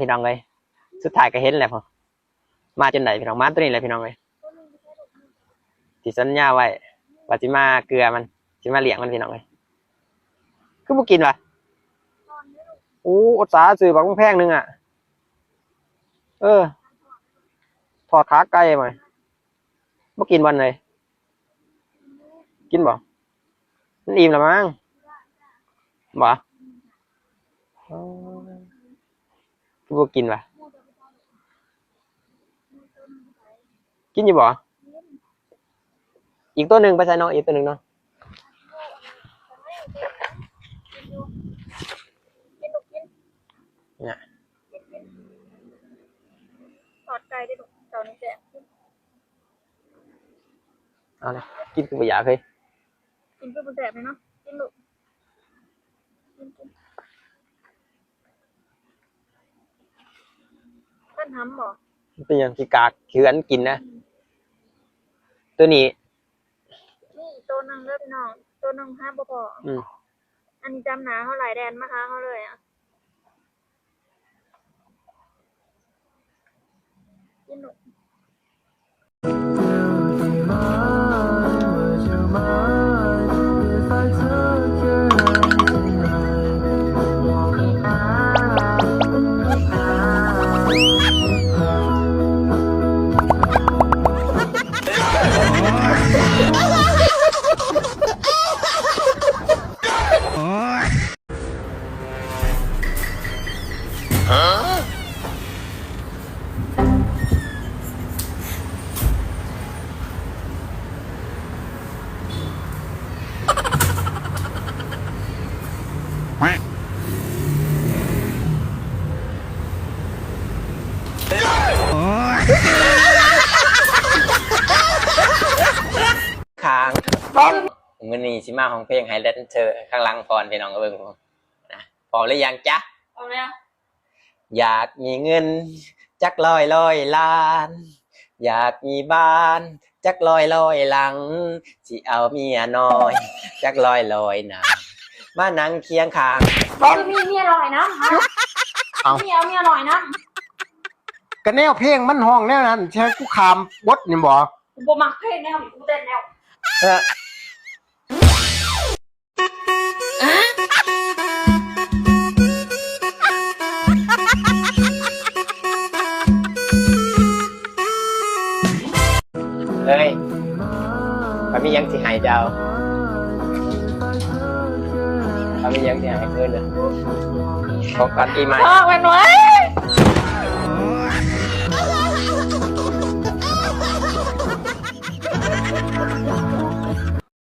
ພີ່ນ້ອງເອີຍ ສຸດທ້າຍກໍເຫັນແລ້ວ ມາຈົນໄດ້ພີ່ນ້ອງ ມາຕົວນີ້ແຫຼະພີ່ນ້ອງເອີຍ ທີ່ສັນຍາໄວ້ວ່າຊິມາເກືອມັນ ຊິມາລ້ຽງມັນພີ່ນ້ອງເອີຍ ຄືບໍ່ກິນວະ? ໂອ້ ອຸດສາຊື້ບັກແພງໜຶ່ງອະ ເອີ ທອດຂາໄກ່ມາ ບໍ່ກິນບໍ່ເລີຍ? ກິນບໍ່? ມັນອີ່ມແລ້ວມັງ ບໍ່? ອໍ ຄືບໍ່ກິນວະ? ກິນຢູ່ບໍ່? ອີກຕົວໜຶ່ງໄປໃສນ້ອງ? ອີກຕົວໜຶ່ງເນາະ ນີ້ ທອດໄກ່ເດ້ລູກ ເຈົ້ານີ້ແຊບ. ເອົາລະ ກິນຄືບໍ່ຢາກເຮີ້ຍ ກິນຄືບໍ່ແຊບເລີຍເນາະ ກິນລູກ ກິນ ກິນ ເພິ່ນຫຳບໍ່? ເປັນຫຍັງຂີ້ກາກ ເຂືອນກິນນະ ອືມ ຕົວນີ້ ມີອີກໂຕໜຶ່ງເດີພີ່ນ້ອງ ໂຕໜຶ່ງຫາບໍ່ພໍ້ ອືມ ອັນນີ້ຈຳໜ້າເຮົາຫຼາຍ ແລ່ນມາຫາເຮົາເລີຍອະ. ຄ້າງ ປຶ້ງ ມື້ນີ້ຊິມາຮ້ອງເພງໃຫ້ແດນເຊີຂ້າງຫຼັງຟ້ອນ ພີ່ນ້ອງເບິ່ງ ນະ ພ້ອມຫຼືຍັງຈ໊ະ? ພ້ອມແລ້ວ. ຢາກມີເງິນຈັກຮ້ອຍຮ້ອຍລ້ານ ຢາກມີບ້ານຈັກຮ້ອຍຮ້ອຍຫຼັງ ຊິເອົາເມຍນ້ອຍຈັກຮ້ອຍຮ້ອຍນາງ ມານັ່ງຄຽງຂ້າງ ຄືມີເມຍນ້ອຍນຳ ເອົ້າ ມີເອົາເມຍນ້ອຍນຳ ກະແນວເພງມັນຮ້ອງແນວນັ້ນ ຊິໃຫ້ກູຂ້າມບົດນີ້ບໍ່? ກູບໍ່ມັກເພງແນວນີ້ ກູເຕັ້ນແລ້ວ ເອີ. ເອີຍ ຂ້ອຍມີຫຍັງຊິໃຫ້ເຈົ້າ ຂ້ອຍມີຫຍັງຊິໃຫ້ຄືນ ຂອງຂວັນປີໃໝ່ ເອີ ແມ່ນເວີຍ.